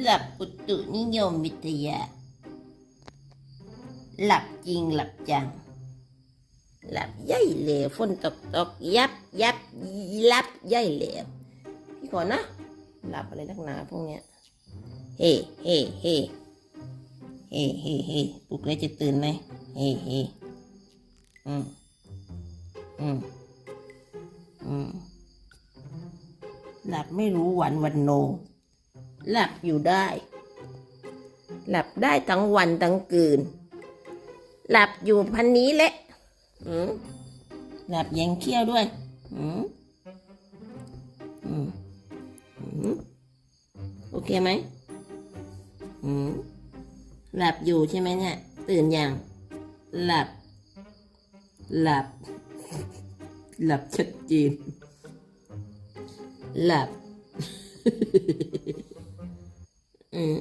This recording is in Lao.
ຫຼັບອຸຕຸນິຍົມວິທະຍາ. ຫຼັບຈິງຫຼັບຈັງ. ຫຼັບໃຫຍ່ແຫຼວ. ຝົນຕົກໆ ຫຍັບ ຫຍັບ ຫຼັບໃຫຍ່ແຫຼວ. ພີ່ຂໍນະ. ຫຼັບອະໄລນັກໜາພວກເນີ້ຍ. ເຮ ເຮ ເຮ. ເຮ ເຮ ເຮ. ປຸກແລ້ວຈະຕື່ນໄໝ? ເຮ ເຮ. ອືມ ອືມ ອືມ. ຫຼັບໄມ່ຮູ້ວັນວັນໂນ. ຫຼັບຢູ່ໄດ້. ຫຼັບໄດ້ທັງວັນທັງຄືນ. ຫຼັບຢູ່ພັນນີ້ແຫຼະ. ອືມ. ຫຼັບແຍງຂ້ຽວດ້ວຍ. ອືມ ອືມ ອືມ. ໂອເຄໄໝ? ອືມ. ຫຼັບຢູ່ໃຊ່ໄໝເນຍ? ຕື່ນຍັງ? ຫຼັບ ຫຼັບ ຫຼັບຊັດເຈນ. ຫຼັບ ອືມ.